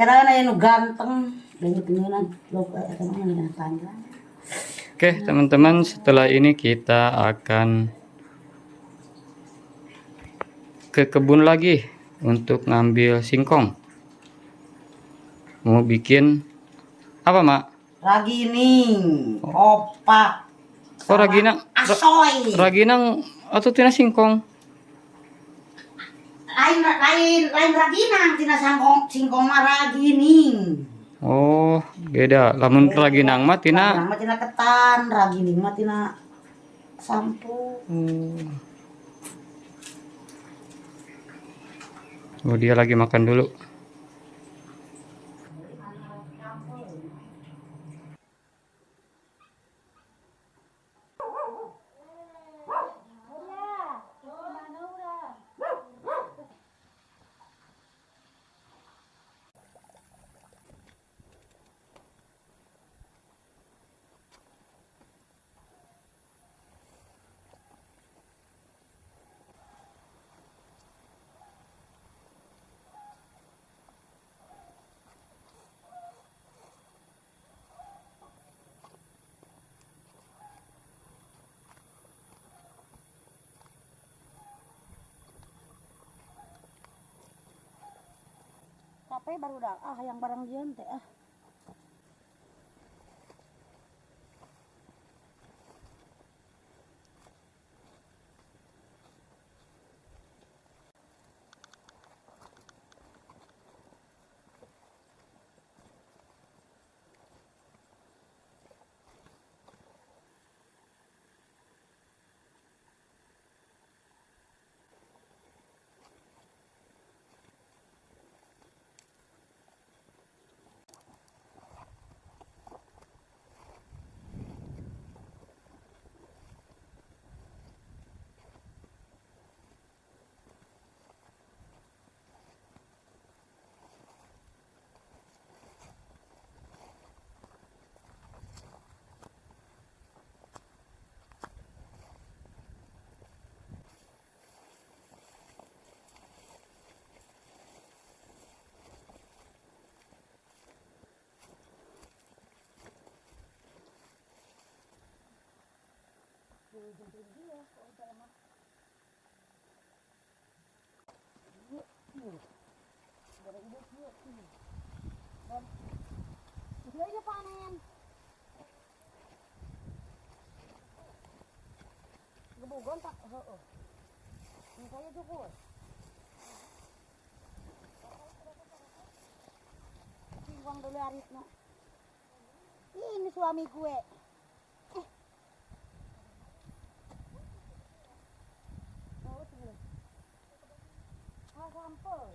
Era na nu ganteng. Oke teman-teman, setelah ini kita akan ke kebun lagi untuk ngambil singkong. Mau bikin apa, Mak? Ragining, opak. Oh, raginang. Asoy. Raginang atau tina singkong? Lain raginang tina sangkong, singkong mah ragining. Oh, beda. Lamun raginang mah tina raginang mah tina ketan, ragining mah tina sampo. Oh, dia lagi makan dulu. Capek baru dah, yang barang dia teh ah. Ini suami gue. Sampel.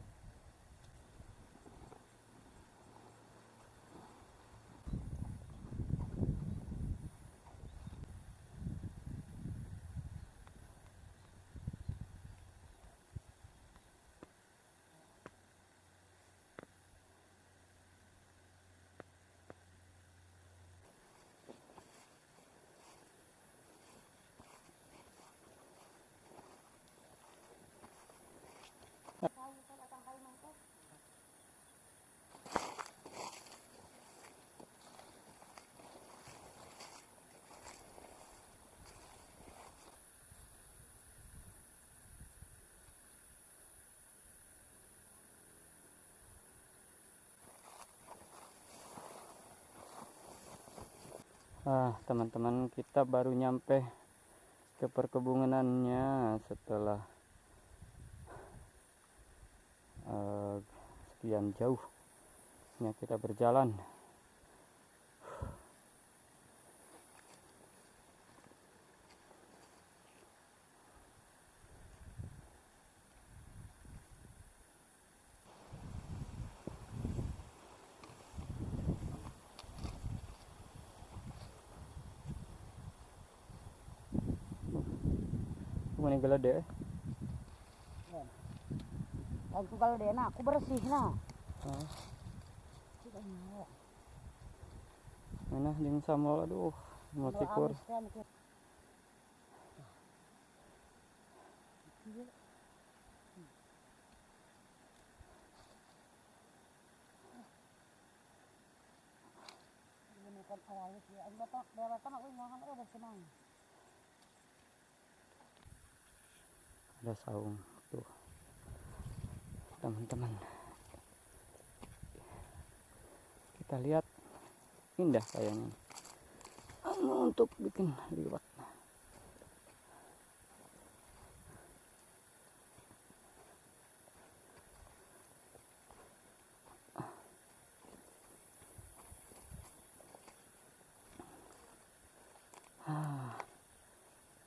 Ah, teman-teman, kita baru nyampe ke perkebunannya setelah sekian jauhnya kita berjalan. Mana gelade? Aku gelade nah, aku bersih nah. Mana jeung sambal, aduh, mau cikur. Ada saung tuh teman-teman, kita lihat indah kayaknya untuk bikin liwat.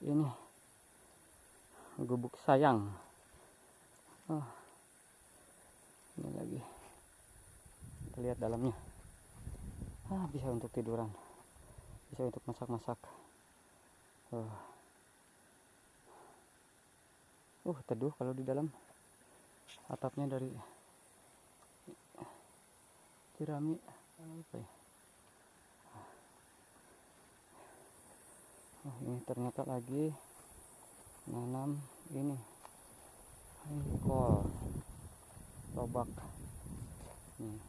Ini gubuk sayang. Oh, ini lagi kita lihat dalamnya. Bisa untuk tiduran, bisa untuk masak-masak. Teduh kalau di dalam. Atapnya dari jerami apa ya? Oh, ini ternyata lagi nanam ini kol lobak nih,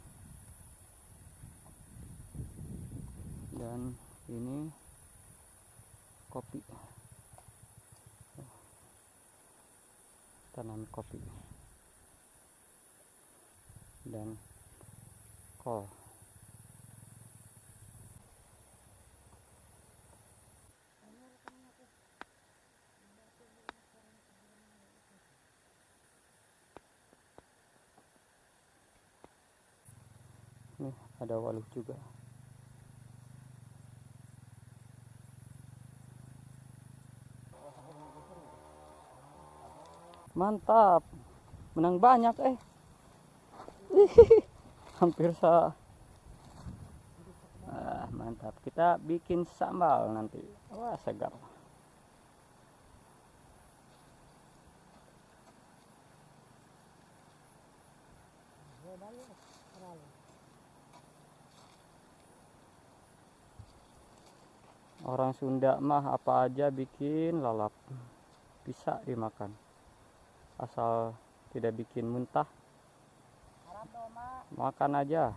dan ini kopi, tanam kopi dan kol. Nih ada waluh juga. Mantap, menang banyak Hampir sa. Mantap, kita bikin sambal nanti. Wah, segar. Orang Sunda mah apa aja bikin lalap, bisa dimakan asal tidak bikin muntah, makan aja.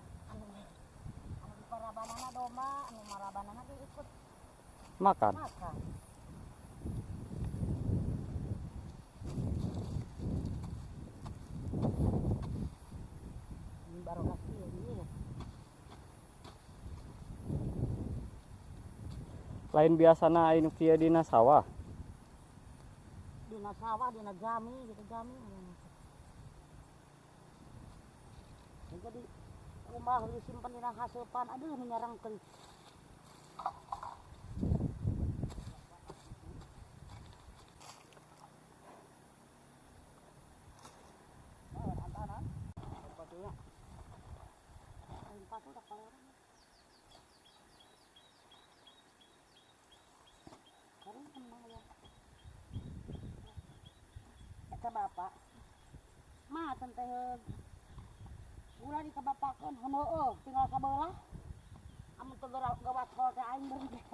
Makan. Lain biasana anu kieu dina sawah. Dina sawah, dina jami gitu, jami. Jadi rumah disimpan dina haseupan, aduh menyerangkeun. Bapak mah teh gula dikabapakeun heueuh tinggal sabelah amun teu gawat hol teh aing beureum beak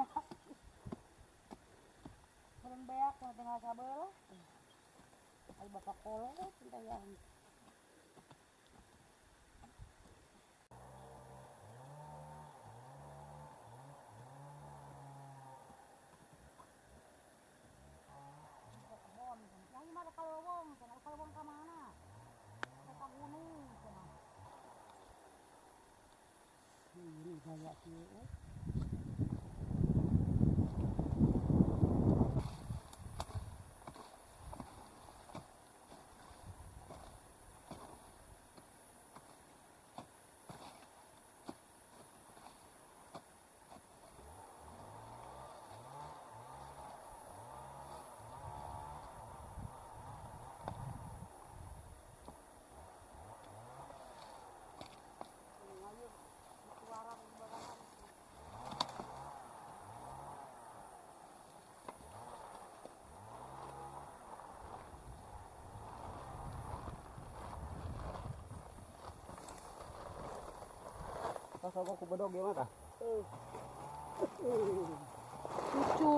beureum beak tinggal sabelah ai bapak kolot teh ya. Ini gaya sih. Aku bedog ya mata. Cucu.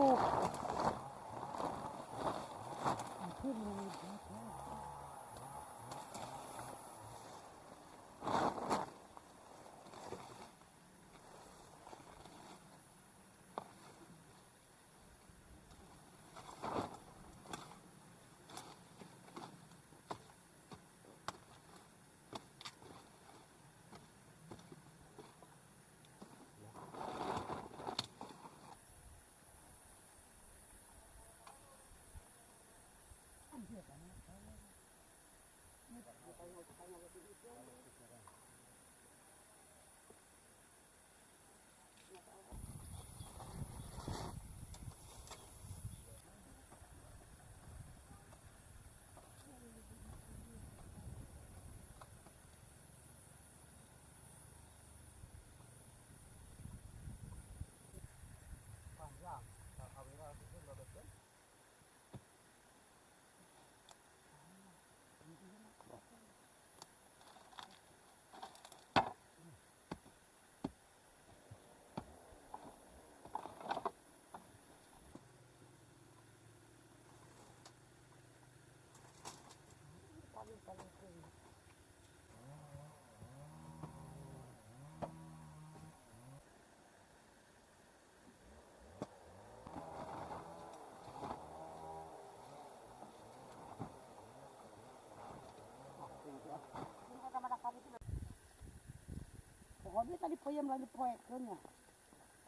Pokoknya tadi poyam lagi poekeun ya.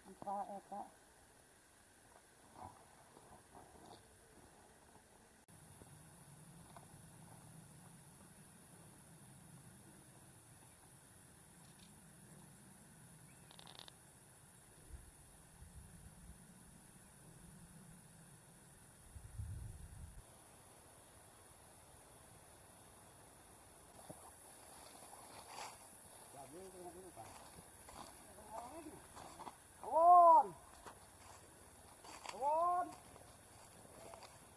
Empa eta. Awon. Awon.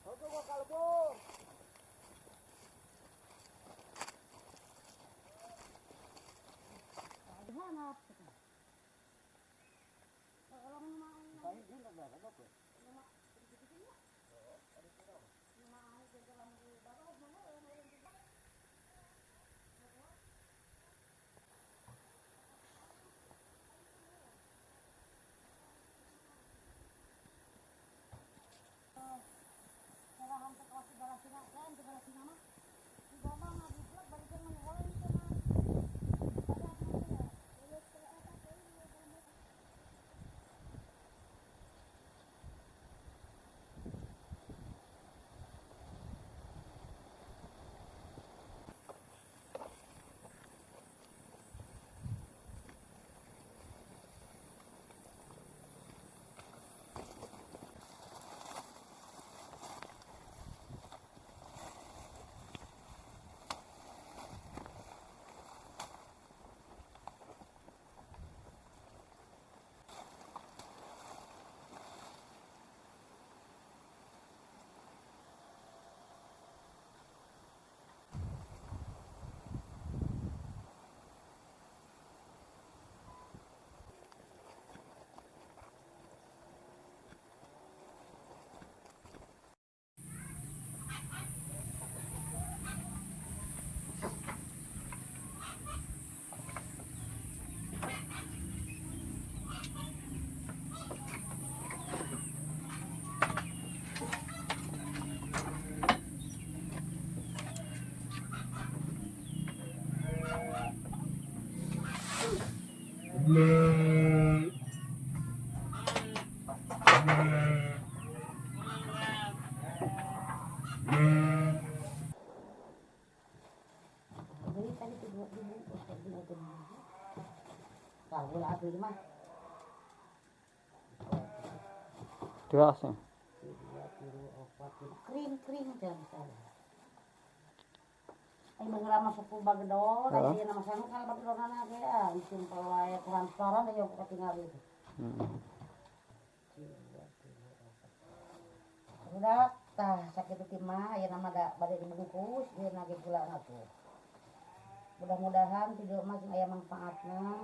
Oke, gua kalbur. Hanap. Kalau Jadi tadi tuh dua dibungkus kalau gula asli mah Dua asli. Kering kering jangan salah. Ay mga masuk bagdol, ay nama sana kalau bagdol na kaya simpel wae transparan ayo aku ketinggalan itu. Udah tah sakit itu mah ya nama da bade dibungkus ieu nage gula na tuh. Mudah-mudahan video mah sing aya manfaatna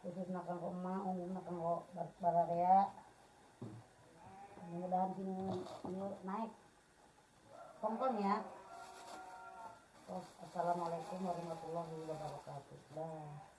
khususna kanggo emak, umumna kanggo bararea. Mudah-mudahan sing naik tonton ya. Assalamualaikum warahmatullahi wabarakatuh. Dah.